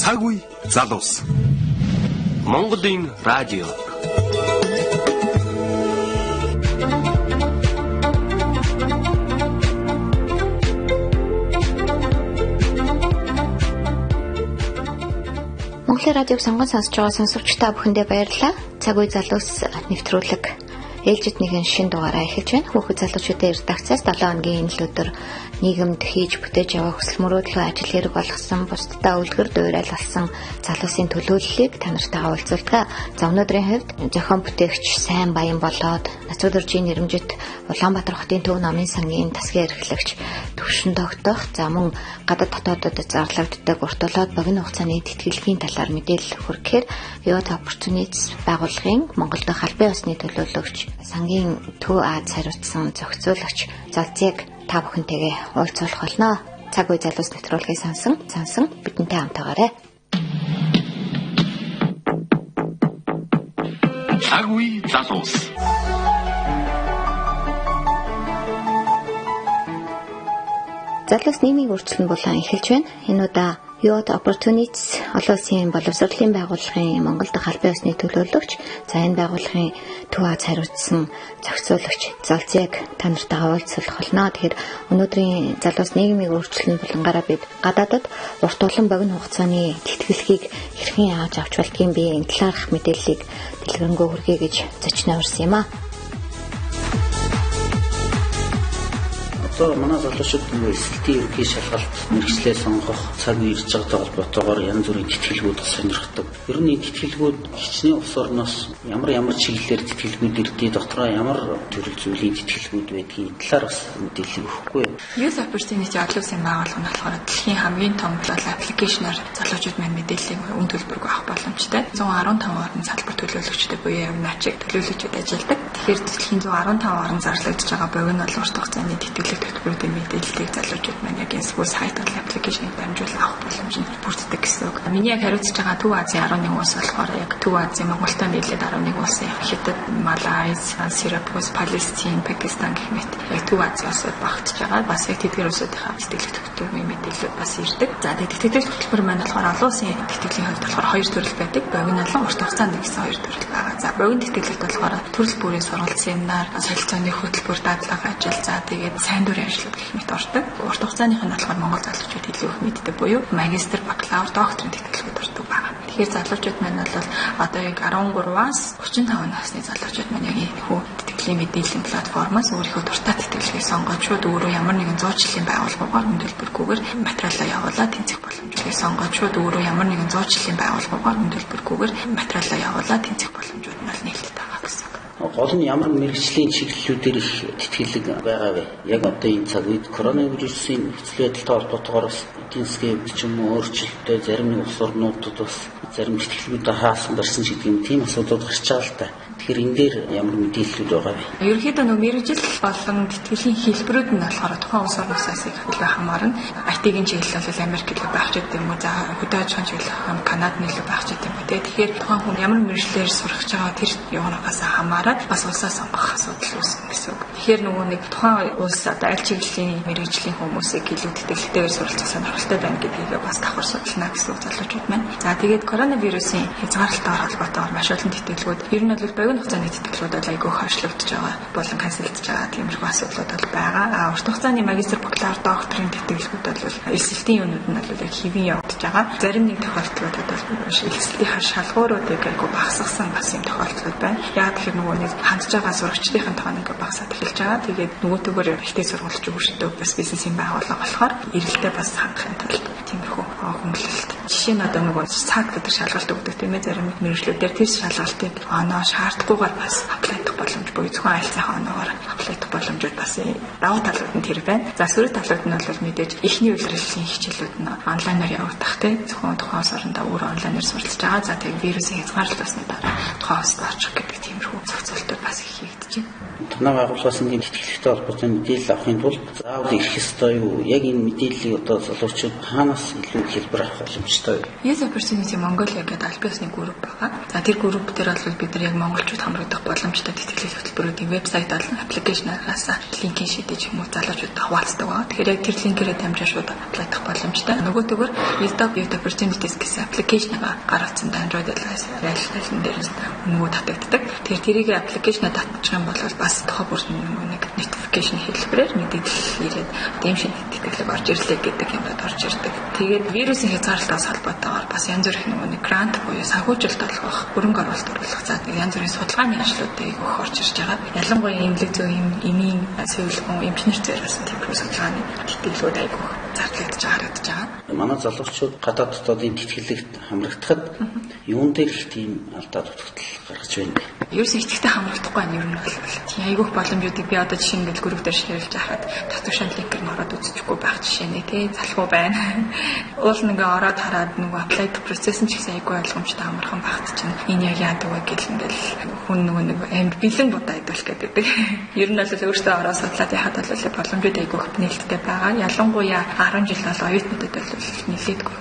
Цаг үе залуус. Монголын радио. Монголын радиог сонгон сонсож байгаа сонсогч та бүхэндээ баярлалаа. Цаг үе залуус нэвтрүүлэг ээлжид нэгэн шин дугаараа эхэлж байна. Хүүхэд залуучуудын редакцаас 7 хоногийн энэ л өдөр нийгэмд хийж бүтээж яваа хүсэл мөрөөдлөө ажил хэрэг болгосон, бусдаа үлгэр дуурайл болсон залуусын төлөөллийг та нартайгаа уулзуулдаг. За өнөөдрийн хувьд зохион бүтээгч сайн баян болоод Нацүдэржийн нэрэмжит Улаанбаатар хотын төв номын сангийн тасгийн эрхлэгч Төвшин тогтоох, за мөн гадаад дотоодод зарлагддаг урт болоод богино хугацааны тэтгэлгийн талаар мэдээлэл хүргэхээр Youth Opportunities байгууллагын Монгол дахь албан ёсны төлөөлөгч сангийн Төв Аз хариуцсан зохицуулагч Золзыг та бүхэнтэйгээ уулзуулах болно. Цаг үе залуус нэвтрүүлгийг сонсон бидэнтэй хамтаагаарай. Цаг үе залуус. Залуус нийгмийн өөрчлөлт булан эхэлж байна. Энэ удаа Youth Opportunities олон улсын боловсролын байгууллагын Монгол дахь албан ёсны төлөөлөгч, за энэ байгууллагын Төв Аз хариуцсан зохицуулагч Золзыг та нартайгаа уулзах болно. Тэгэхээр өнөөдрийн залуус нийгмийн өөрчлөлт булангаараа бид гадаадад урт болон богино хугацааны тэтгэлгийг хэрхэн яаж авч болдгийг бэ, энэ талаарх мэдээллийг дэлгэрэнгүй хүргэе гэж зочноо урьсан юм а. Одоо манай залуучууд нөгөө эсэлтийн ерөнхий шалгалт мэргэжлээ сонгох цаг үе ирж байгаатай холбоотойгоор янз бүрийн тэтгэлгүүд сонирхдог. Ер нь энэ тэтгэлгүүд хичнээн улс орноос ямар чиглэлээр тэтгэлгүүд ирдээ, дотроо ямар төрөл зүйлийн тэтгэлгүүд байдгийг энэ талаар бас мэдээлэл өгөхгүй. Youth Opportunity олон улсын байгууллага нь болохоор дэлхийн хамгийн том аппликейшнаар залуучууд маань мэдээллийг үн төлбөргүй авах боломжтой. 115 орн салбар төлөөлөгчтэй буюу явнаачиг төлөөлөгчүүд ажилладаг. Тэгэхээр дэлхийн 115 орн зарлагдж байгаа богино болон урт хугацааны тэтгэлэг төлбөрүүдийн мэдээллийг залуучууд маань яг энэ сайт болон аппликейшнийг дамжуулан авах боломж нь бүрддэг гэсэн үг. Миний яг хариуцж байгаа Төв Азийн 11 улс болохоор яг Төв Азийн Монголтой нийлээд 11 улсын Хятад, Малайз, Сингапур, Палестин, Пакистан гэх мэт яг Төв Азийн улсууд багтж байгаа. Бас яг тэдгээр улсуудынхаа тэтгэлэг төлбөрийн мэдээллүүд бас ирдэг. За тэгээд тэтгэлэг төлбөр маань болохоор олон улсын тэтгэлийн хувьд болохоор хоёр төрөл байдаг. Богино болон урт хугацаанд гэсэн хоёр төрөл байгаа. За богино тэтгэлэгт болохоор төрөл бүрийн сургалт, семинар, солилцооны хөтөлбөр, дадлага ажил, за тэгээд сайн дурын ажлууд гэх мэт ордог. Урт хугацааных нь болохоор Монгол залуучууд илүү их мэддэг буюу магистр, бакалавр, докторийн тэтгэлгүүд ордог байгаа. Тэгэхээр залуучууд маань бол одоо яг 13-аас 35 насны залуучууд маань яг энэ хүү тэтгэлийн мэдээллийн платформоос өөрийнхөө дуртай тэтгэлгийг сонгоод шууд өөрөө ямар нэгэн зуучлалын байгууллагаар үн төлбөргүйгээр материалаа явуулаад тэнцэх боломжтой. Сонгоод шууд өөрөө ямар нэгэн зуучлалын байгууллагаар үн төлбөргүйгээр материалаа явуулаад тэнцэх боломжууд нь бол нээлттэй байгаа гэсэн. Гол нь ямар мэргэжлийн чиглэлүүдээр их тэтгэлэг байгаа вэ? Яг одоо энэ цаг үед коронавирусын нөхцөл байдалтай холбоотойгоор бас эдийн засгийн ч юм уу өөрчлөлттэй зарим нэг улс орнуудад бас зарим тэтгэлгүүдээ хаасан барьсан ч гэдэг юм тийм асуудлууд гарч байгаа л та. Тэгэхээр энэ дээр ямар мэдээллүүд байгаа вэ? Ерөнхийдөө нөө мэргэжил болон тэтгэлийн хэлбэрүүд нь болохоор тухайн улс орноосоос их илүү хамаарна. IT-ийн чиглэл бол Америк илүү байх ч гэдэг юм уу, за хөдөө аж ахуйн чиглэл Канад нь илүү байх ч гэдэг юм уу. Тэгэхээр тухайн хүн ямар мэргэжлээр сурах гэж байгаа тэр юунаас хамаарат бас улсаа сонгох асуудал үүснэ гэсэн үг. Тэгэхээр нөгөө нэг тухайн улс одоо аль чиглэлийн мэргэжлийн хүмүүсийг илүү тэтгэлтэйгээр суралцах сонирхолтой байна гэдгийг бас давхар судална гэсэн үг залуучууд маань. За тэгээд коронавирусын хязгаарлалтаар холбоотойгоор маш олон тэтгэлгүүд ер нь бол богино хугацааны тэтгэлгүүд бол айгүй хойшлогдож байгаа болон канселдж байгаа тиймэрхүү асуудлууд бол байгаа. А урт хугацааны магистр, бакалавр, докторийн тэтгэлгүүд бол элсэлтийн юмнууд нь бол яг хэвэн явагдаж байгаа. Зарим нэг тохиолдлуудад бол элсэлтийн шалгууруудыг айгүй багасгасан бас юм тохиолдлууд байна. Яг тэгэхээр нөгөө нэг хандж байгаа сурагчдын тоон ингээ багасаад эхэлж байгаа. Тэгээд нөгөөтэйгөр ихтэй сургуульч өөрсдөө бас бизнесийн байгууллага болохоор эрэлтээ бас хангахын тулд тиймэрхүү хөнгөлөлт. Жишээ нь одоо нөгөө цаг гэдэг шалгалт өгдөг тийм ээ зарим мэргэжлүүдээр тэр шалгалтыг оноо шаардахгүйгээр бас аплайдах боломж буюу зөвхөн айлцынхаа оноогоор аплайдах боломжууд бас давуу талууд нь тэр байна. За сөрөг талууд нь бол мэдээж эхний улирлын хичээлүүд нь онлайнаар явагдах тийм зөвхөн тухайн улс орондоо өөр онлайнаар суралцж байгаа. За тэгээд вирусын хязгаарлалт болсны дараа тухайн улсад очих гэдэг тиймэрхүү зохицуултууд бас их хийгдэж байна. Танай байгууллагаас энэ тэтгэлэгтэй холбоотой мэдээлэл авахын тулд заавал ирэх ёстой юу? Яг энэ мэдээллийг одоо залуучууд хаанаас илүү хэлбэр авах боломжтой вэ? Youth Opportunity Mongolia гэдэг албан ёсны групп байгаа. За тэр групп дээр бол бид нар яг монголчууд хамрагдах боломжтой тэтгэл тэтгэлэг хөтөлбөрүүдийн вебсайт болон аппликейшнараас линкийг шидэж юм уу залуучуудад хуваалцдаг байгаа. Тэгэхээр яг тэр линкээрээ дамжаад шууд apply-дах боломжтой. Нөгөөтэйгөр ESDOP Youth Opportunities гэсэн аппликейшн гаргацсан Android аль дээр нөгөө татагддаг. Тэгэхээр тэрийг аппликейшнаа татчих юм бол бас тухай бүр нэг notification хэлбэрээр мэдээлэл ирээд ийм шинэ тэтгэлэг орж ирлээ гэдэг юмнууд орж ирдэг. Тэгээд вирусын хязгаарлалтаас холбоотойгоор бас янз бүрийн нөгөө нэг грант буюу санхүүжилт олгох, хөрөнгө оруулалт оруулах, за янз бүрийн судалгааны ажлуудыг өгөх орж ирж байгаа. Ялангуяа эмнэлэг зүйн, эмийн сэвлэгэн, эмчнэр зэрэг бас тиймэрхүү судалгааны тэтгэлгүүд айгүйх зарлагдаж харагдаж байгаа. Манай залуучууд гадаад дотоодын тэтгэлэгт хамрагдахад юун дээр их тийм алдаа дутагдал гаргаж байна бэ? Ерөөс итгэвтэй хамрагдахгүй байна ер нь бол. Тийм айгүйх боломжуудыг би одоо жишээ нь ингээл групп дээр шеэрлж байхад татваршаан линкээр нь ороод үзчихгүй байх жишээ нэ тий залхуу байна. Уул нэг ороод хараад нөгөө apply процесс нь ч гэсэн айгүй ойлгомжтой амархан багт чинь энэ яг яадаг вэ гэл ингээл хүн нөгөө нэг амьд бэлэн будаа идүүлэх гэдэг. Ер нь бол өөртөө ороо судлаад яхад бол боломжууд айгүйх нээлттэй байгаа. Ялангуяа 10 жил бол оюутнуудад бол нэлээдгүй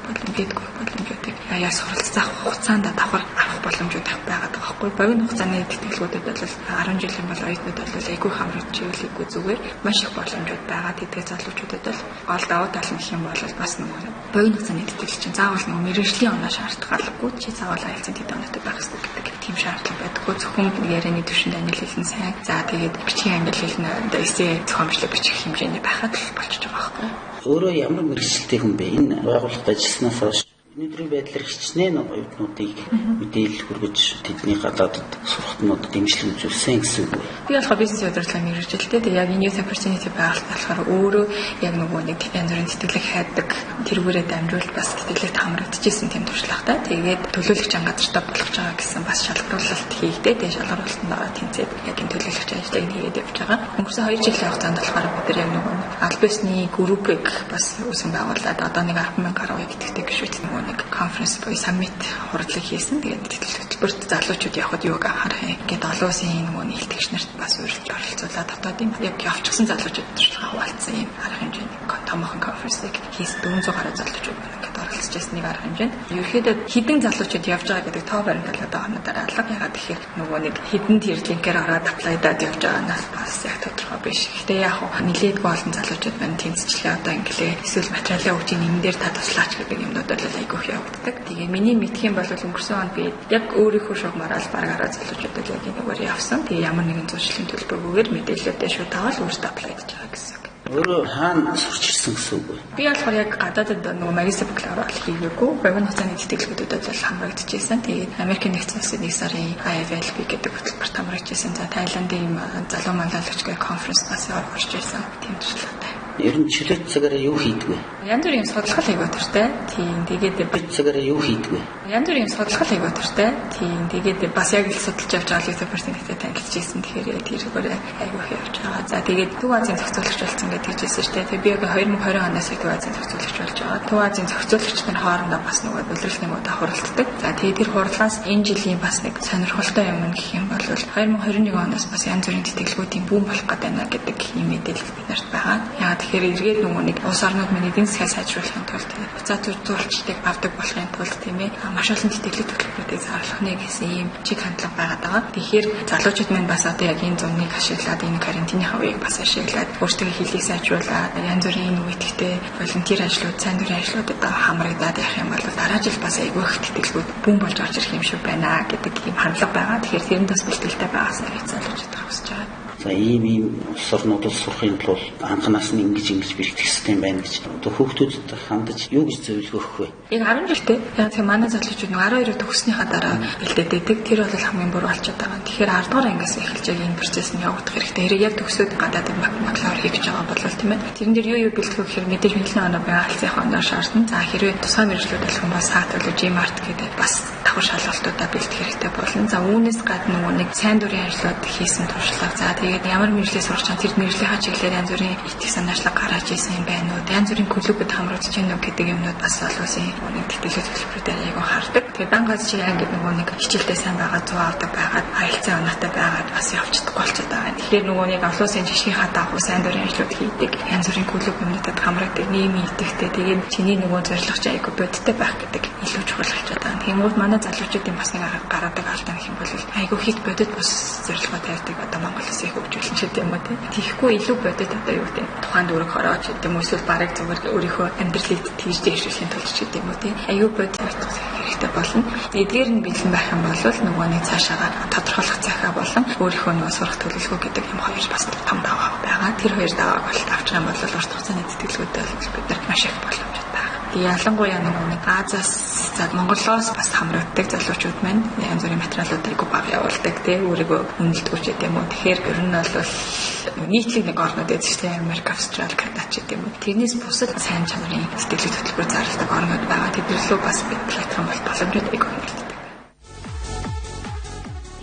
боломжуудыг яа суралцах хугацаанд давхар авах боломжууд байгаад байгаа байхгүй. Богино хугацааны тэтгэлгүүдэд бол 10 жилийн бол оюутнууд бол айгүй хамрагдж ивэл зүгээр маш их боломжууд байгаа. Тэдгээр залуучуудад бол гол давуу тал нь гэх юм бол бас нөгөө богино хугацааны тэтгэл чинь заавал нөгөө мэргэжлийн оноо шаардлагагүй, чи заавал IELTS-ийн тэд оноотой байх ёстой гэдэг тийм шаардлага байдаггүй. Зөвхөн ярианы түвшинд англи хэл нь сайн. За тэгээд бичгийн англи хэл нь одоо эсээ зохиомжлог бичих хэмжээний байхад л болчихж байгаа байхгүй. Өөрөө ямар мэргэжилтэй хүн бэ? Энэ байгууллагад ажилласнаас хойш өнөөдрийн байдлаар хичнээн оюутнуудыг мэдээлэл хүргэж тэдний гадаадд сурахтнуудад дэмжлэг үзүүлсэн гэсэн үг үү? Би болохоор бизнес удирдлага мэргэжилтэй. Тэгээ яг энэ Youth Opportunity байгуулалт болохоор өөрөө яг нөгөө нэг янз бүрийн тэтгэлэг хайдаг тэргүүрээ дамжуулж бас тэтгэлэгт хамрагдчихсэн тийм туршлагатай. Тэгээд төлөөлөгч ангазартай болгож байгаа гэсэн бас шалгаруулалт хийгдээ. Тэгээ шалгаруулалтанд ороод тэнцээд яг энэ төлөөлөгч ажлыг хийгээд явж байгаа. Өнгөрсөн 2 жилийн хугацаанд болохоор бид нар яг нөгөө аль биесны группийг бас үүсгэн байгуулад одоо нэг 10,000 гаруй идэвхтэй гишүүд нөгөө нэг конференс буюу саммит хурлыг хийсэн. Тэгээд тэтгэл хөтөлбөрт залуучууд явхад юуг анхаарах юм гээд олон улсын нөгөө нийлтгэгч нарт бас урилж оролцуулаад дотоодын яг явчихсан залуучууд туршлага хуваалцсан юм арга хэмжээний томоохон конференсыг хийсэн 400 гаруй залуучууд ингээд оролцож байсан нэг арга хэмжээнд. Ерөнхийдөө хэдэн залуучууд явж байгаа гэдэг тоо баримт одоо оноо дараа алга. Ягаад тэгэхээр нөгөө нэг хэдэн тэр линкээр ороод аплайдаад явж байгаа нь бас яг тодорхой биш. Гэтэ яг нилээдгүй олон залуучууд маань тэнцчлээ одоо ингэлээ эсвэл материалын өгч энэ дээр та туслаач гэдэг юмнууд бол айгүйх явагддаг. Тэгээ миний мэдх юм бол өнгөрсөн онд би яг өөрийнхөө шугамаараа л бараг 10 залуучуудад яг энэгээр явсан. Тэгээ ямар нэгэн зуршлын төлбөргүйгээр мэдээлэлүүдээ шууд аваад өөртөө аплайдж байгаа гэсэн үг. Өөрөө хаана сурч ирсэн гэсэн үг вэ? Би болохоор яг гадаадад нөгөө магистр бакалавр хийгээгүй. Богино хугацааны тэтгэлгүүдэд бол хамрагдчихсэн. Тэгээд Америкийн нэгдсэн улсын 1 сарын IFLB гэдэг хөтөлбөрт хамрагдчихсэн. За Таиландын залуу манлайлагч гэх конференс бас орж ирсэн. Тийм туршлагатай. Ер нь чөлөөт цагаараа юу хийдэг вэ? Янз бүрийн юм судлах айгуу дуртай. Тийм тэгээд цагаараа юу хийдэг вэ? Янз бүрийн юм судлах айгуу дуртай. Тийм тэгээд бас яг л судалж явж байгаа л YouTuber-тэй танилцж ирсэн. Тэгэхээр тэргээр айгуу их явж байгаа. За тэгээд Төв Азийн зохицуулагч болсон гэдэг хэлжсэн шүү дээ. Тэгээд би яг 2020 оноос Төв Азийн зохицуулагч болж байгаа. Төв Азийн зохицуулагч нар хоорондоо бас нөгөө улирлын удаа хуралддаг. За тэгээд тэр хурлаас энэ жилийн бас нэг сонирхолтой юм гэх юм бол 2021 оноос бас янз бүрийн тэтгэлгүүдийн бүүн болох гэдэг байна гэдэг юм мэдээлэл бид нарт байгаа. Яагаад тэгэхээр эргээд нөгөө нэг улс орнууд маань эдийн засгаа сайжруулахын тулд буцаа зурчдыг авдаг болохын тулд тийм маш олон тэтгэлэг төлбөрүүдийг зарлах нэ гэсэн ийм чиг хандлага байгаад байгаа. Тэгэхээр залуучууд маань бас одоо яг энэ зуныг ашиглаад энэ карантиныхаа үеийг бас ашиглаад өөрсдөө хэлийг сайжруулаад янз бүрийн энэ үеигтэй волонтер ажлууд, сайн дурын ажлуудад хамрагдаад явах юм бол дараа жил бас айгүй их тэтгэлгүүд бүүн болж орж ирэх юм шиг байна гэдэг ийм хандлага байгаа. Тэгэхээр тэрэнд бас бэлтгэлтэй байгаасаа гэж залуучууд хүсэж байгаа. За ийм улс орнуудад сурахын тулд анханаас нь ингэж бэлтгэх хэрэгтэй юм байна гэж одоо хүүхдүүдэд хандаж юу гэж зөвлөгөө өгөх вэ? Яг 10 жилтэй. Яг тийм манай залуучууд нэг 12 төгссөнийхаа дараа бэлдээд байдаг. Тэр бол хамгийн буруу болчиход байгаа. Тэгэхээр 10 дугаар ангиас эхэлж яг энэ процесс нь явагдах хэрэгтэй. Хэрэг яг төгсөөд гадаадд бакалавр хийх гэж байгаа бол тийм ээ. Тэрэн дээр юу бэлтгэх вэ гэхээр мэдээж мэдлэгийн оноо буюу IELTS-ийн оноо шаардна. За хэрвээ тусгай мэргэжлүүд болох юм бол SAT болоо GMAT гэдэг бас давхар шалгалтуудаа бэлтгэх хэрэгтэй болно. За үүнээс гадна нөгөө нэг сайн дурын ажлууд хийсэн туршлага. За тэгээд ямар мэргэжлээ сурч байгаа тэр мэргэжлийнхаа чиглэлээр янз бүрийн итгэх санаачлаг гаргаж ирсэн юм байна уу? Янз бүрийн клубэд хамрагдаж байна уу гэдэг юмнууд бас олон улсын нэг тэтгэлэг төлбөрүүдээр айгүй хардаг. Тэгээд дангаас чи анги нөгөө нэг хичээлдээ сайн байгаа, 100 авдаг байгаад, IELTS-ийн оноотой байгаад бас явчихдаггүй болчиход байгаа. Тэгэхээр нөгөө нэг олон улсын жишгийнхаа дагуу сайн дурын ажлууд хийдэг, янз бүрийн клуб юмнуудад хамрагддаг, нийгмийн идэвхтэй. Тэгээд чиний нөгөө зорилго чи айгүй бодиттой байх гэдэг илүү чухал болчиход байгаа. Тэгэнгүүт манай Манай залуучуудын бас нэг гаргадаг алдаа гэх юм бол айгүй хит бодит бус зорилгоо тавьдаг одоо Монгол улсыг хөгжүүлнэ ч гэдэг юм уу тий. Тэгэхгүй илүү бодит одоо юу гэдэг тухайн дүүрэг хороо ч гэдэг юм уу эсвэл бараг зүгээр өөрийнхөө амьдралыг тэгж дэвшүүлэхийн тулд ч гэдэг юм уу тий. Айгүй бодит хэрэгтэй болно. Эдгээр нь бэлэн байх юм бол нөгөө нэг цаашаага тодорхойлох захиа болон өөрийнхөө нөгөө сурах төлөвлөгөө гэдэг юм хоёр бас том даваа байгаа. Тэр хоёр давааг бол авчих юм бол урт хугацааны тэтгэлгүүдтэй бол бид нар маш их боломжтой байна. Тэгээ ялангуяа нөгөө нэг Азиас за Монголоос бас хамрагддаг залуучууд маань янз бүрийн материалууд айгүй бага явуулдаг тий өөрийгөө үнэлдэггүй ч гэдэг юм уу. Тэгэхээр ер нь бол нийтлэг нэг орнууд байдаг шүү дээ. Америк, Австрали, Канада ч гэдэг юм уу. Тэрнээс бусад сайн чанарын тэтгэлэг хөтөлбөр зарладаг орнууд байгаа. Тэд нар рүү бас бид латах юм бол боломжууд айгүй хөндлөлттэй.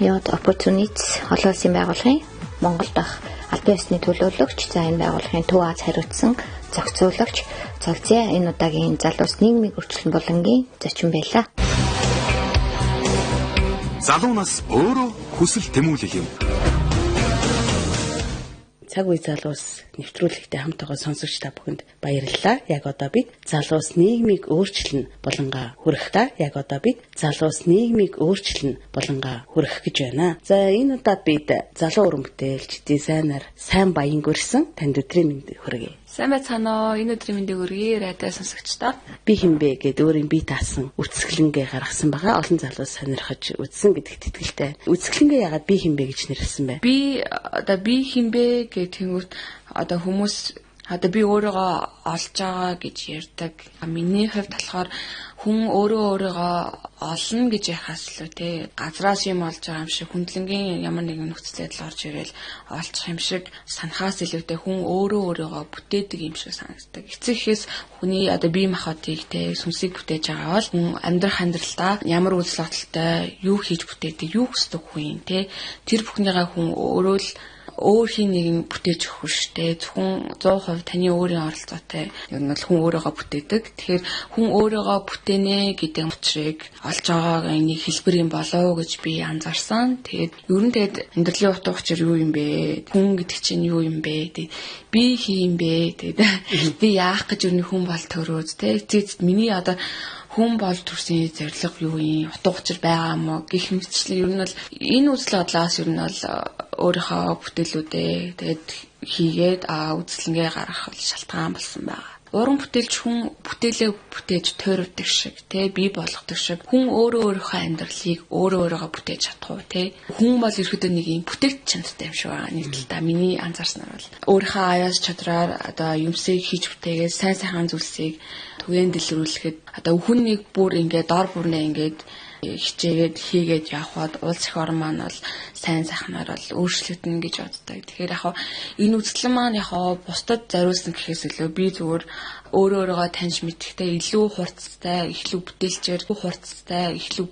Youth Opportunities олон улсын байгууллагын Монгол дахь албан ёсны төлөөлөгч, за энэ байгууллагын Төв Аз хариуцсан зохицуулагч Цолзя энэ удаагийн залуус нийгмийг өөрчлөн булангийн зочин байлаа. Залуу нас өөрөө хүсэл тэмүүлэл юм. Цаг үе залуус нэвтрүүлэгтэй хамт байгаа сонсогч та бүхэнд баярлалаа. Яг одоо бид залуус нийгмийг өөрчилнө булангаа хүрэх та. Яг одоо бид залуус нийгмийг өөрчилнө булангаа хүрэх гэж байна. За энэ удаа бид залуу уран бүтээлч дизайнер сайн баян гөрсөн танд өдрийн мэнд хүргэе. Сайн байцгаана уу? Энэ өдрийн мэндийг хүргэе радио сонсогчдоо. Би хинбэ гэд өөрийн бие даасан үтсгэлэнгээ гаргасан байгаа. Олон залуус сонирхож үзсэн гэдэгт итгэлтэй. Үтсгэлэнгээ яагаад би хинбэ гэж нэрлэсэн бэ? Би одоо би хинбэ гэх тэнгүүт одоо хүмүүс одоо би өөрийгөө олж байгаа гэж ярьдаг. Миний хувьд болохоор хүн өөрөө өөрийгөө олно гэж ярихаас илүү те газраас юм олж байгаа юм шиг хүндлэнгийн ямар нэгэн нөхцөл байдал орж ирэл олчих юм шиг санахаас илүүтэй хүн өөрөө өөрийгөө бүтээдэг юм шиг санагддаг. Эцэг эхээс хүний одоо бие махбодыг те сүнсийг бүтээж байгаа бол хүн амьдрах амьдралдаа ямар үзэл бодолтой юу хийж бүтээдэг, юу хүсдэг хүн юм те тэр бүхнийгээ хүн өөрөө л өөр хин нэгэн бүтээж өгөх шүү дээ. Зөвхөн 100% таны өөрийн оролцоотой. Ер нь бол хүн өөрийгөө бүтээдэг. Тэгэхээр хүн өөрийгөө бүтээнэ гэдэг учрыг олж байгаагийн нэг хэлбэр юм болов гэж би анзаарсан. Тэгээд ер нь тэгээд амьдралын утга учир юу юм бэ? Хүн гэдэг чинь юу юм бэ? Тэгээд би хин юм бэ? Тэгээд би яах гэж ер нь хүн бол төрөөд тэ. Эцэст миний одоо хүн бол төрсөн зорилго юу юм? Утга учир байгаа юм уу? Гэх мэтчлэн ер нь бол энэ үзэл бодлоос ер нь бол өөрийнхөө бүтээлүүдээ тэгээд хийгээд үзлэнгээ гаргах бол шалтгаан болсон байгаа. Уран бүтээлч хүн бүтээлээ бүтээж тойрогддог шиг тэ бий болгодог шиг хүн өөрөө өөрийнхөө амьдралыг өөрөө өөрийгөө бүтээж чадах уу тэ хүн бол ерөөдөө нэг юм бүтээгч чанартай юм шиг байгаа нэг талдаа миний анзаарснаар бол өөрийнхөө аяас чадраар одоо юмсыг хийж бүтээгээд сайн сайхан зүйлсийг түгээн дэлгэрүүлэхэд одоо хүн нэг бүр ингээд дор бүрнээ ингээд хичээгээд хийгээд явхад улс эх орн маань бол сайн сайхнаар бол өөрчлөгдөнө гэж боддог. Тэгэхээр яг энэ үзлэн маань яг бусдад зориулсан гэхээс илүү би зүгээр өөрөө өөрийгөө таньж мэдхтэй илүү хурцтай, илүү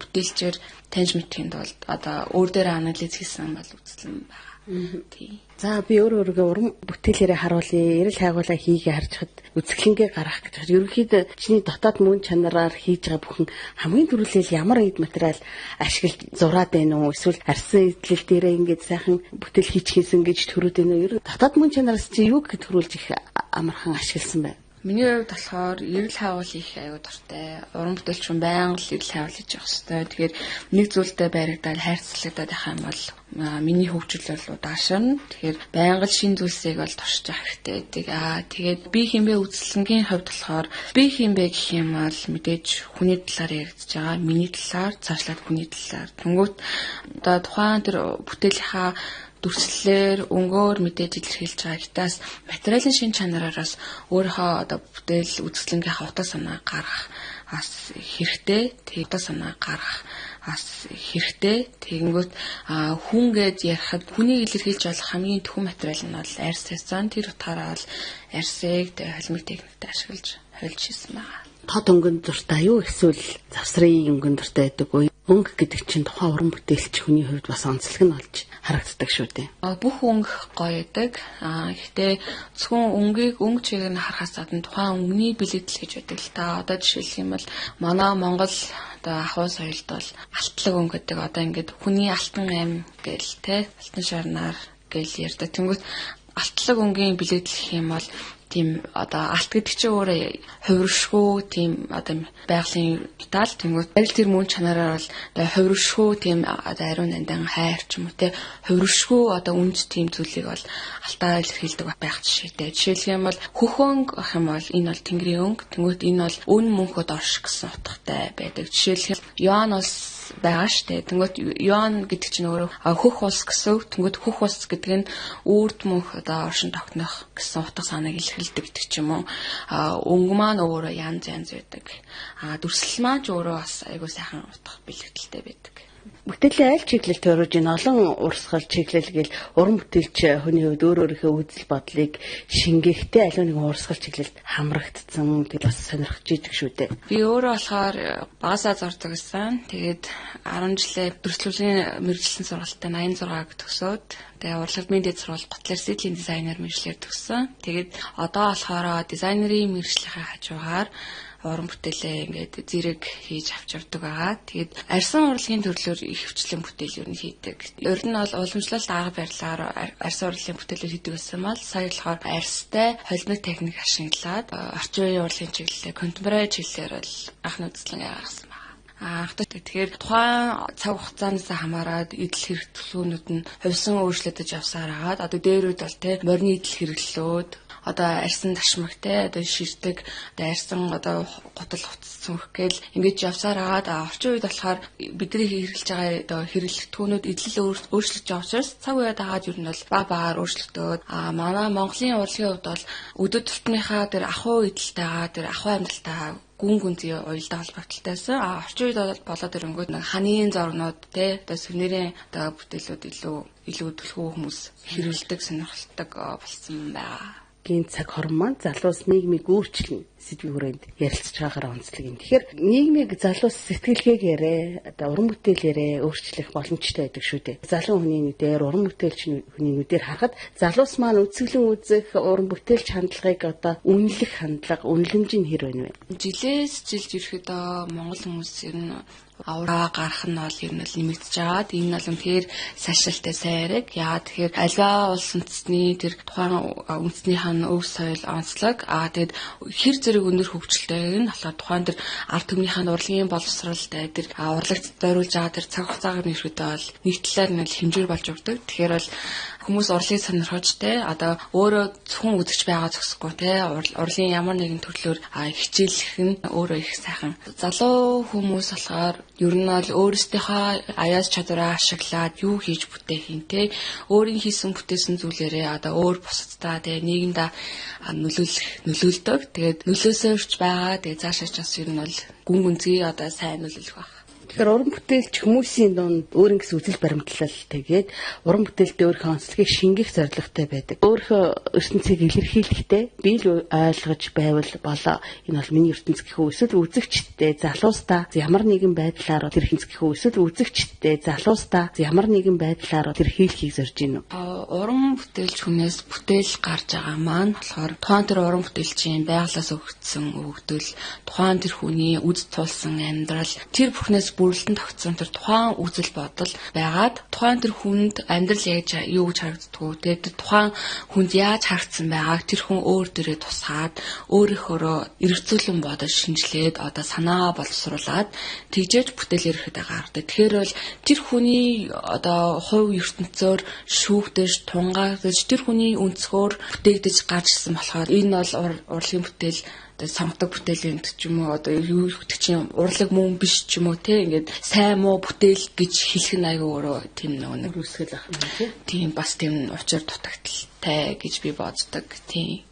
бүтээлчээр таньж мэдхийн тулд одоо өөр дээр анализ хийсэн бол үзлэн байгаа. Тийм. За би өөр өөрийгөө уран бүтээлээрээ харуулъя, эрэл хайгуулаа хийгээ харж хад үзэсгэлэнгээ гаргах гэж байна. Ерөнхийдөө чиний дотоод мөн чанараар хийж байгаа бүхэн хамгийн түрүүлэл ямар эд материал ашиглаж зураад байна уу? Эсвэл арьсан эдлэл дээрээ ингээд сайхан бүтээл хийчихсэн гэж төрөөд байна уу? Ер нь дотоод мөн чанараас чи юу гэхэд төрүүлж их амархан ашигласан бэ? Миний хувьд болохоор эрэл хайгуул хийх аюу дуртай. Уран бүтээлч хүн байнга л эрэл хайгуул хийж явах хэрэгтэй. Тэгэхээр нэг зүйлдээ баригдаад хайрцаглагдаад байх юм бол миний хөгжил бол удаашрна. Тэгэхээр байнга л шинэ зүйлсийг бол туршиж явах хэрэгтэй гэдэг. Тэгээд би хинбэ үзэсгэлэнгийн хувьд болохоор би хинбэ гэх юм бол мэдээж хүний талаар яригдж байгаа. Миний талаар, цаашлаад хүний талаар. Тэнгүүт одоо тухайн тэр бүтээлийнхаа дүрслэлээр өнгөөр мэдээж илэрхийлж байгаа. Гэтээс материалын шин чанарараас өөрийнхөө одоо бүтээл үзэсгэлэнгийнхаа утга санаа гаргах бас хэрэгтэй. Тэгээд утга санаа гаргах бас хэрэгтэй. Тэгэнгүүт хүн гэж ярихад хүнийг илэрхийлж болох хамгийн төхөн материал нь бол арьс цэцэн. Тэр утгаараа бол арьсыг холимог техниктэй ашиглаж хольж хийсэн байгаа. Тод өнгөн дуртай юу эсвэл завсрын өнгөн дуртай байдаг уу? Өнгө гэдэг чинь тухайн уран бүтээлч хүний хувьд бас онцлог нь болж харагддаг шүү дээ. Бүх өнгө гоё байдаг. Гэхдээ зөвхөн өнгийг өнгө чигээр нь харахаас гадна тухайн өнгөний бэлэгдэл гэж байдаг л та. Одоо жишээлх юм бол манай Монгол одоо ахуй соёлд бол алтлаг өнгө гэдэг. Одоо ингээд хүний алтан ам гэл те алтан шарнаар гэл ярьдаг. Тэнгүүт алтлаг өнгийн бэлэгдэл гэх юм бол Тийм одоо алт гэдэг чинь өөрөө хувиршгүй тийм одоо байгалийн металл. Тэнгүүт аль тэр мөн чанараар бол одоо хувиршгүй тийм одоо ариун нандан хайр ч юм уу те хувиршгүй одоо үнд тийм зүйлийг бол алтаар илэрхийлдэг байх жишээтэй. Жишээлх юм бол хөх өнгө гэх юм бол энэ бол тэнгэрийн өнгө. Тэнгүүт энэ бол үн мөнхөд орш гэсэн утгатай байдаг. Жишээлх Юан улс байгаа штэ. Тэнгүүт Юан гэдэг чинь өөрөө хөх улс гэсэн үг. Тэнгүүт хөх улс гэдэг нь үрд мөнх одоо оршин тогтнох гэсэн утга санааг илэрхийлдэг гэдэг ч юм уу. Өнгө маань өөрөө янз янз байдаг. Дүрслэл маань ч өөрөө бас айгүй сайхан утга бэлэгдэлтэй байдаг. Бүтээлийн аль чиглэл тойрож энэ олон урсгал чиглэл гэл уран бүтээлч хүний хувьд өөр өөрийнхөө үзэл бодлыг шингээхдээ аливаа нэгэн урсгал чиглэлд хамрагдсан тэгэл бас сонирхож идэг шүү дээ. Би өөрөө болохоор багасаа зурдаг гэсэн. Тэгээд 10 жилээ дүрслэлийн мэргэжлийн сургуультай 86-г төгсөөд тэгээ урлагийн дэд сургууль Готлер сэтлийн дизайнер мэргэжлээр төгссөн. Тэгээд одоо болохоор дизайнерын мэргэжлийнхээ хажуугаар уран бүтээлээ ингээд зэрэг хийж авч явдаг байгаа. Тэгээд арьсан урлагийн төрлөөр их хвчлэн бүтээл юу нь хийдэг. Урд нь бол уламжлалт арга барилаар арьсан урлагийн бүтээлүүд хийдэг байсан бол сая болохоор арьстай холимог техник ашиглаад орчин үеийн урлагийн чиглэлээр contemporary чиглэлээр бол анхны үзлэн гаргасан байна. Тэгэхээр тухайн цаг хугацаанаас хамаарат эдэл хэрэг төлөөнүүд нь хувьсан өөрчлөгдөж явсаар хагаад одоо дээрүүд бол те морины эдэл хэрэглэлүүд одоо арьсан ташмаг те одоо ширтэг одоо арьсан одоо гутал хувцас цүнх гэл ингэж явсаар хагаад орчин үед болохоор бидний хэрэглэж байгаа одоо хэрэглэгдэхүүнүүд эдлэл өөрчлөгдөж байгаа учраас цаг үеэд дагаад ер нь бол баг багаар өөрчлөгдөөд манай Монголын урлагийн хувьд бол өдөр тутмынхаа тэр ахуй эдэлтэйгаа тэр ахуй амьдралтайгаа гүн гүнзгий уялдаа холбогдлолтойсэн. Орчин үед болоод ирэнгүүт нэг ханийн зурнууд те одоо сувенирын одоо бүтээлүүд илүү төлхөө хүмүүс хэрэглэдэг сонирхолтой болсон байгаа. Гийн цаг хорон маань залуус нийгмийг өөрчилнө сэдвийн хүрээнд ярилцж байгаагаар онцлог юм. Тэгэхээр нийгмийг залуус сэтгэлгээг яриа, одоо уран бүтээл яриа өөрчлөх боломжтой байдаг шүү дээ. Залуу хүний нүдээр, уран бүтээлч хүний нүдээр харахад залуус маань үзэсгэлэн үзэх, уран бүтээлч хандлагыг одоо үнэлэх хандлага, үнэлэмж нь хэр байна вэ? Жилээс жилд ерөөдөө Монгол хүмүүс ер нь авраа гарах нь бол ер нь л нэмэгдэж байгаа. Энэ нь бол үнэхээр сайшаалтай сайн яриг. Яагаад тэгэхээр альва улс үндэсний тэр тухайн үндэснийх нь өв соёл онцлог. Тэгээд хэр зэрэг өндөр хөгжилтэйг нь болохоор тухайн тэр ард түмнийх нь урлагийн боловсролтой тэр урлагт зориулж байгаа тэр цаг хугацаагаар нь ирэхэд бол нэг талаар нь л хэмжүүр болж өгдөг. Тэгэхээр бол хүмүүс урлагийг сонирхож те одоо өөрөө зөвхөн үзэгч байгаа зөксөхгүй те урлагийн ямар нэгэн төрлөөр хичээлэх нь өөрөө их сайхан. Залуу хүмүүс болохоор ер нь бол өөрсдийнхөө аяас чадвараа ашиглаад юу хийж бүтээх юм те өөрийн хийсэн бүтээсэн зүйлээрээ одоо өөр бусаддаа те нийгэмдээ нөлөөлдөг. Тэгээд нөлөөсөөрч байгаа. Тэгээд цаашаа ч бас ер нь бол гүн гүнзгий одоо сайн нөлөөлөх байх. Тэгэхээр уран бүтээлч хүмүүсийн дунд өөрийн гэсэн үзэл баримтлал тэгээд уран бүтээлдээ өөрийнхөө онцлогийг шингээх зорилготой байдаг. Өөрийнхөө ертөнцийг илэрхийлэхдээ би л ойлгож байвал болоо. Энэ бол миний ертөнц гэх үү эсвэл үзэгчдээ залуустаа ямар нэгэн байдлаар тэр хинц гэх үү эсвэл үзэгчдээ залуустаа ямар нэгэн байдлаар тэр хийлхийг зорж гинүү. Уран бүтээлч хүнээс бүтээл гарч байгаа маань болохоор тухайн тэр уран бүтээлчийн байгалаас өгөгдсөн өгөгдөл, тухайн тэр хүний үз тулсан амьдрал тэр бүхнээс бүрэлдэн тогтсон тэр тухайн үзэл бодол байгаад тухайн тэр хүнд амьдрал яаж юу гэж харагддгүү те тэр тухайн хүнд яаж харагдсан байгааг тэр хүн өөр дээрээ тусгаад өөрийнхөөрөө эргцүүлэн бодож шинжилээд одоо санаагаа боловсруулад тэгжээж бүтээл ирэхэд гаргадаг. Тэгэхээр бол тэр хүний одоо хувь ертөнцөөр шүүгдэж тунгаагдаж тэр хүний өнцгөр бүтээгдэж гарч ирсэн болохоор энэ бол урлагийн бүтээл одоо сонгодог бүтээлийн ч юм уу одоо юу гэдэг чинь урлаг мөн биш ч юм уу те ингээд сайн муу бүтээл гэж хэлэх нь айгүй өөрөө тийм нэг үүсгэл ах юм тий. Тийм бас тийм учир дутагдaltaй гэж би боддог. Тийм.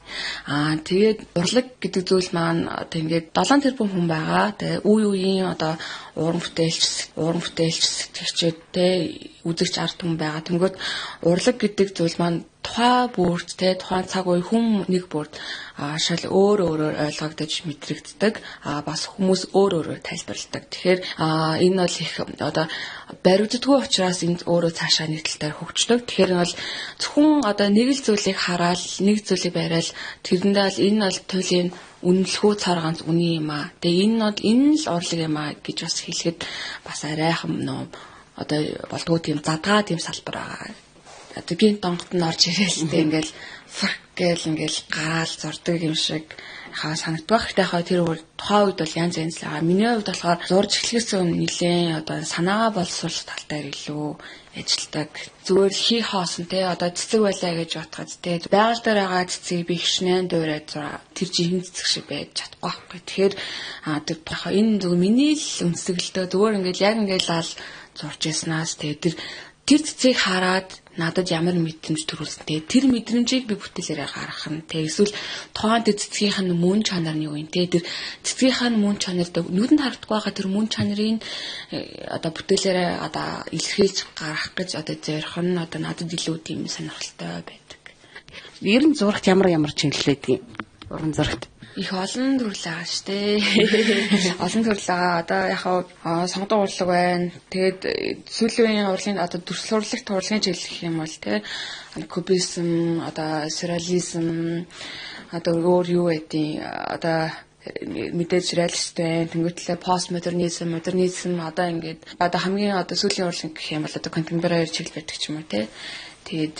Тэгээд урлаг гэдэг зүйл маань одоо ингээд 7 тэрбум хүн байгаа. Тэгээ үе үеийн одоо уран бүтээлч, сэтгэгчид те үзэгч ард түмэн байгаа. Тэнгүүд урлаг гэдэг зүйл маань тухай бүрт те тухайн цаг үе хүн нэг бүрт шал өөр өөрөөр ойлгогдож мэдрэгддэг. Бас хүмүүс өөр өөрөөр тайлбарладаг. Тэгэхээр энэ бол их одоо баригддаггүй учраас энэ өөрөө цаашаа нэг талаар хөгждөг. Тэгэхээр бол зөвхөн одоо нэг л зүйлийг хараад нэг зүйлийг бариад тэрэндээ бол энэ бол туйлын үнэлэхүү цар ганц үний юм аа. Тэгээ энэ бол энэ л урлаг юм аа гэж бас хэлэхэд бас арайхан нөө одоо болдгоо тийм задгаа тийм салбар байгаа. одоо гинт донгот нь орж ирээл тэ ингээл фрк гээл ингээл гараал зурдаг юм шиг хаа санагддаг. Гэхдээ хаа тэр тухайн үед бол янз янз л байгаа. Миний хувьд болохоор зурж эхлэхээс өмнө нэлээд одоо санаагаа боловсруулах тал дээр илүү ажилладаг. Зүгээр л хийх хоосон те одоо цэцэг байлаа гэж бодоход те байгаль дээр байгаа цэцгийг би хичнээн дуурайд зураа тэр жинхэнэ цэцэг шиг байж чадахгүй байхгүй. Тэгэхээр тэр энэ зүгээр миний л үнсгэлтөө зүгээр ингээл яг ингээл ал зурж яснаас те тэр цэцгийг хараад надад ямар мэдрэмж төрүүлсэн те тэр мэдрэмжийг би бүтээлээрээ гаргах нь те эсвэл тухайн тэр цэцгийнх нь мөн чанар нь юу юм те тэр цэцгийнх нь мөн чанар нүдэнд харагдахгүй байгаа тэр мөн чанарыг одоо бүтээлээрээ одоо илэрхийлж гаргах гэж одоо зорих нь одоо надад илүү тийм сонирхолтой байдаг. Ер нь зурагт ямар ямар чиглэл байдаг юм? Уран зурагт их олон төрөл байгаа шүү дээ. Олон төрөл байгаа. Одоо яг сонгодог урлаг байна. Тэгээд сүүлийн үеийн урлагийн одоо дүрслэл урлагт урлагийн чиглэл гэх юм бол те кубизм, одоо сюрреализм, одоо өөр юу байдیں۔ Одоо мэдээж реалист байна. Тэнгүүтлээ постмодернизм, модернизм одоо ингээд одоо хамгийн одоо сүүлийн урлаг гэх юм бол одоо contemporary чиглэл байдаг ч юм уу те. Тэгээд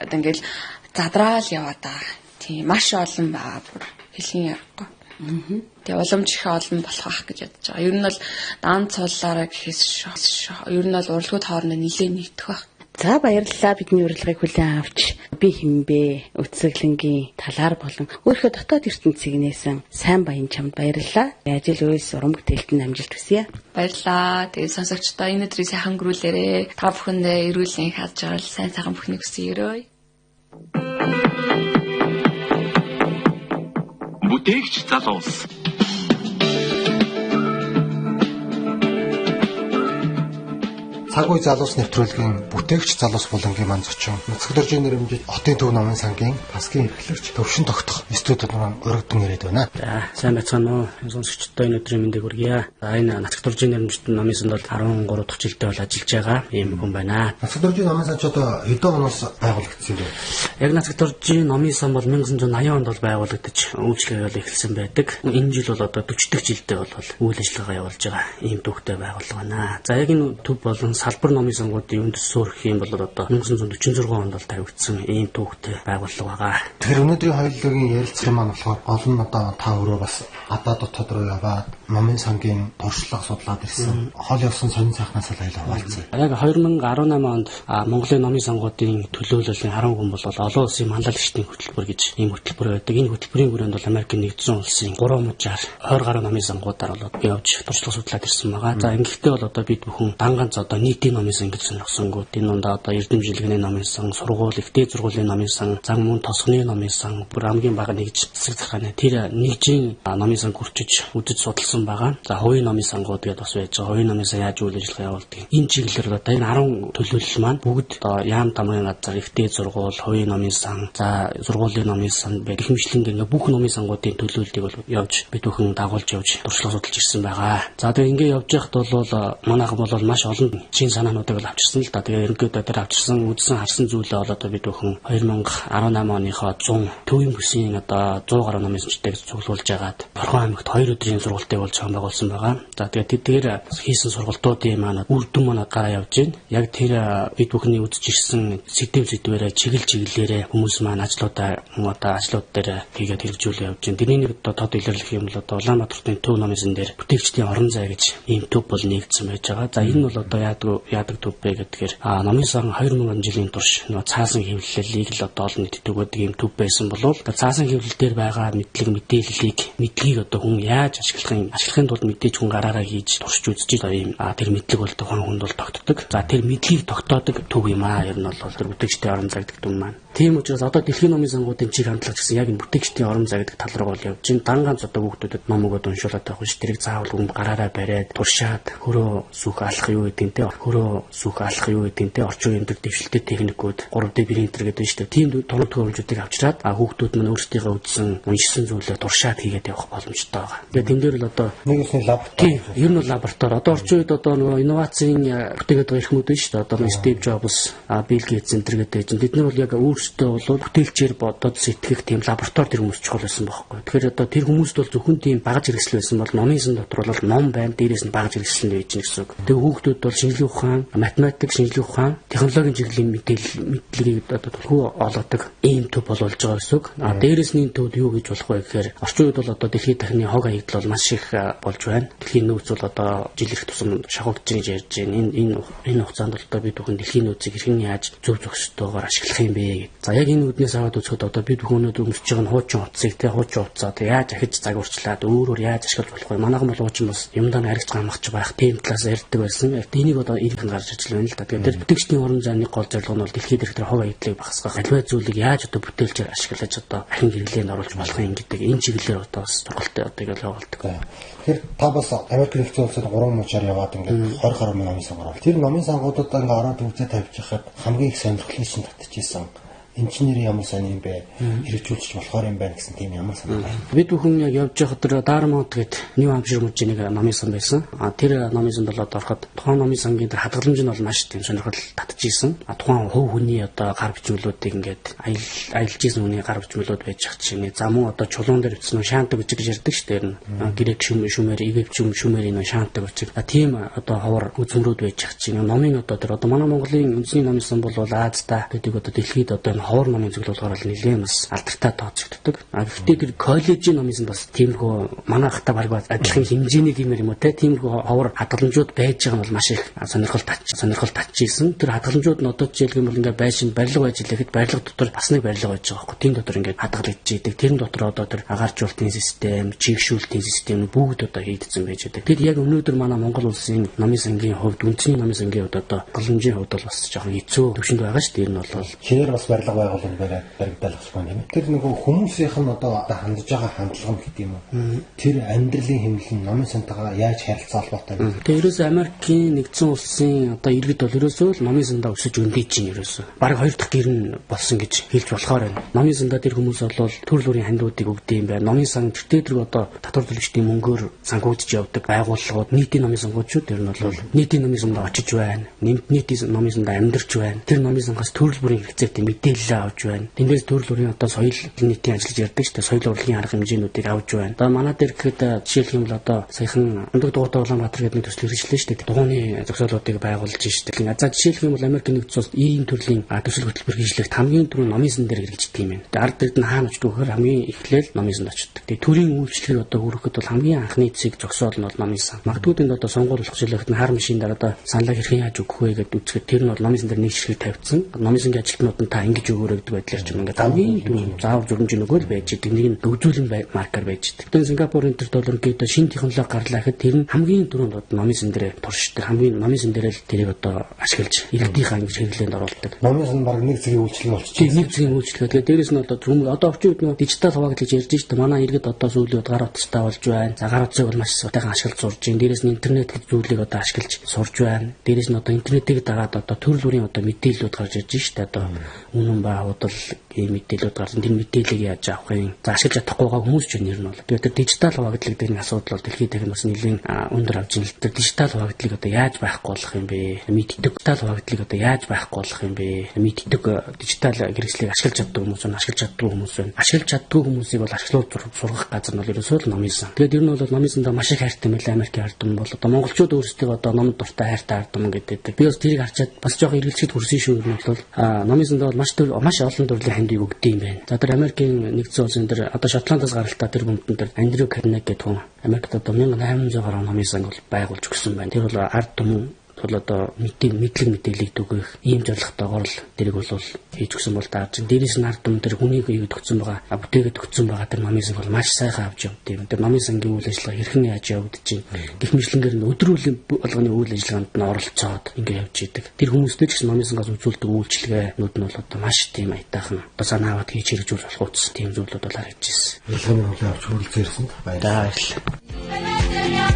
одоо ингээд задраал яваад байгаа. Тийм маш олон байгаа бүр. Хэлхийн аргагүй. Тэгээ уламж их олон болох ах гэж бодож байгаа. Ер нь бол дан цуллаараа гэхээс ер нь бол урлагууд хоорондоо нэлээд нэгдэх байх. За баярлалаа, бидний урилгыг хүлээн авч би хинбэ үтсэглэнгийн талаар болон өөрийнхөө дотоод ертөнцийг нээсэн сайн баян чамд баярлалаа. Ажил үйлс уран бүтээлд нь амжилт хүсье. Баярлалаа. Тэгээ сонсогчдоо энэ өдрийг сайхан өнгөрүүлээрэй. Та бүхэндээ эрүүл энх аз жаргал сайн сайхан бүхнийг хүсье өрөөе. Бүтээгч залуус. Цаг үе залуус нэвтрүүлгийн бүтээгч залуус булангийн маань зочин Нацагдоржийн нэрмжит хотын төв номын сангийн тасгийн эрхлэгч Төвшин тогтох студид маань урагдан ирээд байна. За сайн байцгаана уу? Сонсогчдоо энэ өдрийн мэндийг хүргье. За энэ Нацагдоржийн нэрмжит номын санд бол 13 дахь жилдээ бол ажиллаж байгаа ийм хүн байна. Нацагдоржийн номын сан ч одоо хэдэн оноос байгуулагдсан юм бэ? Яг Нацагдоржийн номын сан бол 1980 онд бол байгуулагдаж үйлчлэгээ бол эхэлсэн байдаг. Энэ жил бол одоо 40 дахь жилдээ бол үйл ажиллагаа явуулж байгаа ийм төвхтэй байгууллага байна. За яг энэ төв болон салбар номын сангуудын үндэс суурь гэх юм бол одоо 1946 онд бол тавигдсан ийм түүхтэй байгууллага байгаа. Тэгэхээр өнөөдрийн хоёулын ярилцлага маань болохоор гол нь одоо та өөрөө бас гадаад дотоод руу яваад номын сангийн туршлага судлаад ирсэн. Хол явсан сонин сайхнаас л аюул хуваалцъя. Яг 2018 онд Монголын номын сангуудын төлөөллийн 10 хүн бол олон улсын манлайлагчдын хөтөлбөр гэж ийм хөтөлбөр байдаг. Энэ хөтөлбөрийн хүрээнд бол Америкийн нэгдсэн улсын 360 20 гаруй номын сангуудаар бол явж туршлага судлаад ирсэн байгаа. За ингэхдээ бол одоо бид бүхэн дан ганц одоо нийтийн номын сан гэж сонирхсонгууд энэ дундаа одоо эрдэм жилгэний номын сан, сургууль, ихтэй сургуулийн номын сан, зан мөн тосгоны номын сан, бүр хамгийн бага нэгж засаг захааны тэр нэгжийн номын сан гүрчиж үзэж судалсан байгаа. За хувийн номын сангууд гэдээ бас байж байгаа. Хувийн номын сан яаж үйл ажиллагаа явуулдаг. Энэ чиглэлээр одоо энэ 10 төлөөлөл маань бүгд одоо яам дамын газар, ихтэй сургууль, хувийн номын сан, за сургуулийн номын сан гэх мэтчилэн ингээ бүх номын сангуудын төлөөллийг бол явж бид бүхэн дагуулж явж туршлага судалж ирсэн байгаа. За тэгээ ингээ явж байхад бол манайхан бол маш олон чин санаануудыг бол авчирсан л да. Тэгээ ерөнхийдөө тэр авчирсан, үзсэн, харсан зүйлээ бол одоо бид бүхэн 2018 оныхоо 100 төвийн бүсийн одоо 100 гаруй номын санчдыг цуглуулж агаад Борхон аймагт 2 өдрийн сургалтыг бол зохион байгуулсан байгаа. За тэгээ тэдгээр хийсэн сургалтуудын маань үр дүн маань гараа явж байна. Яг тэр бид бүхний үзэж ирсэн сэдвээрээ чиглэл чиглэлээрээ хүмүүс маань ажлуудаа одоо ажлууд дээр хийгээд хэрэгжүүлээ явж байна. Тэрний нэг одоо тод илэрлэх юм бол одоо Улаанбаатар хотын төв номын сан дээр бүтээгчдийн орон зай гэж ийм төв бол нэгдсэн байж байгаа. За энэ нь бол одоо яадаг төв бэ гэдгээр номын сан 2000 жилийн турш нөгөө цаасан хэвлэлийг л одоо олон нийтэд өгöd ийм төв байсан болвол цаасан хэвлэл дээр байгаа мэдлэг мэдээллийг мэдлэгийг одоо хүн яаж ашиглахын тулд мэдээж хүн гараараа хийж туршиж үзэж ийм тэр мэдлэг бол тухайн хүнд бол тогтдог. За тэр мэдлэгийг тогтоодог төв юм аа. Ер нь бол тэр бүтээгчдийн орон зай гэдэг төв маань. Тийм учраас одоо дэлхийн номын сангуудын чиг хандлага гэсэн яг энэ бүтээгчдийн орон зай гэдэг тал руу бол явж байна. Дан ганц одоо хүүхдүүдэд ном өгөөд уншуулад байх биш. Тэрийг заавал хүн гараараа бариад туршаад хөрөө сүх алах юу гэдэг нь те хөрөө сүх алах юу гэдэг нь те орчин үеийн дэвшилтэй техникүүд 3D принтер гэдэг нь шүү дээ. Тийм тоног төхөөрөмжүүдийг авчираад хүүхдүүд мань өөрсдийнхөө үзсэн уншсан зүйлээ туршаад хийгээд явах боломжтой байгаа. Тэгээд тэн дээр л одоо одоо нэг үсний лаборатори. Ер нь бол лаборатори. Одоо орчин үед одоо нөгөө инновацийн бүтээгээд байгаа эрхмүүд байна шүү дээ. Одоо Стив Джобс, Билл Гейтс энэ төр гэдэг чинь бид нар бол яг өөрсдөө бол бүтээлчээр бодоод сэтгэх тийм лаборатори тэр хүмүүс чухал байсан байхгүй. Тэгэхээр одоо тэр хүмүүст бол зөвхөн тийм багаж хэрэгсэл байсан бол номын сан дотор бол ном байна. Дээрээс нь багаж хэрэгсэл нь байж гэсэн үг. Тэгээ хүүхдүүд бол шинжлэх ухаан, математик, шинжлэх ухаан, технологийн чиглэлийн мэдлэгийг одоо түлхүү олгодог ийм төв болж байгаа гэсэн үг. А дээрээс нь энэ төвд юу гэж болох вэ гэхээр орчин үед бол одоо дэлхийн дахны хог хаягдал бол маш их болж байна. Дэлхийн нөөц бол одоо жил ирэх тусам шахагдж гэж ярьж байна. Энэ хугацаанд бол одоо бид бүхэн дэлхийн нөөцийг хэрхэн яаж зөв зохистойгоор ашиглах юм бэ гэд. За яг энэ үднээс аваад үзэхэд одоо бид бүхэн өнөөдөр өмсөж байгаа нь хуучин утсыг те хуучин утсаа одоо яаж ахиж загварчлаад өөрөөр яаж ашиглаж болох вэ? Манайхан бол хуучин бас юмдаа аригч гамхч байх тийм талаас ярьдаг байсан. Энийг одоо иргэн гарч ижил байна л да. Тэгэхээр тэр бүтээгчдийн уран зайны гол зорилго нь бол дэлхийд дээрх тэр хог хаягдлыг багасгах, аливаа зүйлийг яаж одоо бүтээлчээр ашиглаж одоо ахин хэрэглээнд оруулж болох юм гэдэг энэ чиглэлээр одоо бас сургалт одоо ингээл явуулдаг. Тэгэхээр та бас Америк нэгдсэн улсад 3 мужаар яваад ингээд 20 гаруй номын санг орвол. Тэр номын сангуудад ингээд ороод үзээ тавьж хахад хамгийн их сонирхлыг чинь татчихсан. Инженер ямар сайн юм бэ? Хэрэгжүүлчих болохоор юм байна гэсэн тийм ямар санаа байна. Бид бүхэн яг явж байхад тэр Дармонт гэдэг Нью Хампшир мужийн нэг номын сан байсан. А тэр номын санд болоод ороход тухайн номын сангийн тэр хадгаламж нь бол маш тийм сонирхол татчихсан. А тухайн хувь хүний одоо гар бичмэлүүдийг ингээд аялж исэн хүний гар бичмэлүүд байж ах чинь. За мөн одоо чулуун дээр бичсэн шаантаг бичиг гэж ярьдаг шүү дээ. Грек шүмээр, Египт шүмээр энэ шаантаг бичиг. А тийм одоо ховор үзмрүүд байж ах чинь. Номын одоо тэр одоо манай Монголын үндэсний номын сан бол Азда гэдэг одоо дэлхийд одоо энэ ховор номын зөвлөлөөр бол нэлээд бас алдартай тооцогддог. А гэхдээ тэр коллежийн номын сан бас тиймэрхүү манай хата баг адилхан хэмжээний гэмээр юм уу те тиймэрхүү ховор хадгаламжууд байж байгаа нь бол маш их сонирхол татчихсан. Тэр хадгаламжууд нь одоо жишээлх юм бол ингээд байшин барилга байж илэхэд барилга дотор бас нэг барилга байж байгаа байхгүй. Тэн дотор ингээд хадгалагдж идэг. Тэрэн дотор одоо тэр агааржуулалтын систем, чигшүүлтийн систем бүгд одоо хийгдсэн байж байдаг. Тэр яг өнөөдөр манай Монгол улсын номын сангийн хувьд, үндэсний номын сангийн хувьд одоо хадгаламжийн хувьд бол бас жоохон хэцүү төвшөнд байгаа шүү дээ. Энэ бол шинээр бас барилга байгуулалт баригдал болохгүй юм. Тэр нөгөө хүмүүсийнх нь одоо хандж байгаа хандлага нь гэдэг юм уу? Тэр амьдралын хэмнэл нь номын сантайгаа яаж харилцаа холбоотой вэ? Тэгээ ерөөсөө Америкийн нэгдсэн улсын одоо иргэд бол ерөөсөө л номын сандаа өсөж өндийж чинь ерөөсөө. Бараг хоёр дахь гэр нь болсон гэж хэлж болохоор байна. Номын сандаа тэр хүмүүс бол төрөл бүрийн хандуудыг өгдөг юм байна. Номын сан тэртээ тэрэг одоо татвар төлөгчдийн мөнгөөр санхүүжиж явдаг байгууллагууд нийтийн номын сангууд шүү. Тэр нь бол нийтийн номын сандаа очиж байна. Нийтийн номын сандаа амьдарч байна. Тэр номын сангаас төрөл бүрийн хэрэгцээтэй мэдээлэл авч байна. Тэндээс төрөл бүрийн одоо соёл нийтийн ажиллаж ярьдаг шүү дээ. Соёл урлагийн арга хэмжээнүүдийг авч байна. Одоо манай дээр гэхэд жишээлх юм бол одоо саяхан өндөг дугуйтай Улаанбаатар гэдэг нэг төсөл хэрэгжлээ шүү дээ. Дугуйны зогсоолуудыг байгуулж шүү дээ. За жишээлх юм бол Америк нэгдсэн улс ийм төрлийн төсөл хөтөлбөр хийжлэхэд хамгийн түрүүнд номын сан дээр хэрэгждэг юм байна. Тэгээ ард иргэд нь хаана очдог гэхээр хамгийн эхлээл номын санд очдог. Тэгээ төрийн үйлчлэгийг одоо хүргэхэд бол хамгийн анхны зэг зогсоол нь бол номын сан. Магадгүй тэнд одоо сонгуул болох жилэхэд хар машин дээр одоо саналаа хэрхэн яаж өгөх вэ гэдээ үзэхэд тэр нь бол номын сан дээр нэг ширхэг тавьсан. Номын сангийн ажилтнууд нь та ингэж өгөөрэй гэдэг байдлаар ч юм ингээд хамгийн түрүүнд заавар зурмж нөгөө л байж идэг. Нэг нь үзүүлэн маркер байж идэг. Одоо Сингапурын тэр доллар гэдэг шинэ технологи гарлаа гэхэд тэр нь хамгийн түрүүнд одоо номын сан дээр туршдаг. Хамгийн номын сан дээр л тэрийг одоо ашиглаж иргэдийнхаа ингэж хэрэглээнд оруулдаг. Номын сан баг нэг зэгийн үйлчлэг болчихсон. Нэг зэгийн үйлчлэг. Тэгээд дээрэс нь одоо одоо орчин үед нөгөө дижитал хуваагдал гэж ярьж шүү дээ. Манай иргэд одоо сүүлийн үед гар утастай болж байна. За гар утсыг бол маш уйтайхан ашиглаж сурж байна. Дээрэс нь интернет гэж зүйлийг одоо ашиглаж сурж байна. Дээрэс нь одоо интернетийг дагаад одоо төрөл бүрийн одоо мэдээллүүд гарч ирж шүү дээ. Одоо үнэн ба худал ийм мэдээллүүд гарсан. Тэр мэдээллийг яаж авах юм? За ашиглаж чадахгүй байгаа хүмүүс ч нэр нь бол. Тэгээд тэр дижитал хуваагдал гэдэг нэг асуудал бол дэлхийд дахин бас нэлийн өндөр авч ин л. Тэр дижитал хуваагдлыг одоо яаж байхгүй болох юм бэ? Мэддэг дижитал хуваагдлыг одоо яаж байхгүй болох юм бэ? Мэддэг дижитал хэрэгслийг ашиглаж чаддаг хүмүүс байна, ашиглаж чаддгүй хүмүүс байна. Ашиглаж чаддгүй хүмүүсийг бол ашиглуулж сургах газар нь бол ерөөсөө л номын сан. Тэгээд ер нь бол номын сандаа маш их хайртай мэлээ Америкийн ард түмэн бол одоо монголчууд өөрсдөө одоо номд дуртай хайртай ард түмэн гэдэг. Би бас тэрийг харчаад бас жоох эргэлзэхэд хүрсэн шүү. Ер нь бол номын сандаа бол маш олон төрлийн хандыг өгдөг юм байна. За тэр Америкийн нэгдсэн улсын тэр одоо Шотландаас гаралтай тэр бүмтэн тэр Андрю Карнеги гэдэг хүн Америкт одоо 1800 гаруй номын санг бол байгуулж өгсөн байна. Тэр бол ард түмэн бол одоо мэдлэг мэдээллийг түгээх ийм зорилготойгоор л тэрийг бол хийж өгсөн бол даарч. Дээрээс нь ард түмэн тэр хүнийг хийгээд өгсөн байгаа, бүтээгээд өгсөн байгаа тэр номын санг бол маш сайхан авч явд юм. Тэр номын сангийн үйл ажиллагаа хэрхэн яаж явагдаж чинь гэх мэтлэнгээр нь өдрүүлийн болгоны үйл ажиллагаанд нь оролцоод ингэ явж идэг. Тэр хүмүүстэй ч гэсэн номын сангаас үзүүлдэг үйлчилгээнүүд нь бол одоо маш тийм аятайхан одоо санаа аваад хийж хэрэгжүүлж болох үс тийм зүйлүүд бол харагдаж ирсэн. Ярилцлагын хүлээн авч хүрэлцэн ирсэнд баярлалаа. Баярлалаа.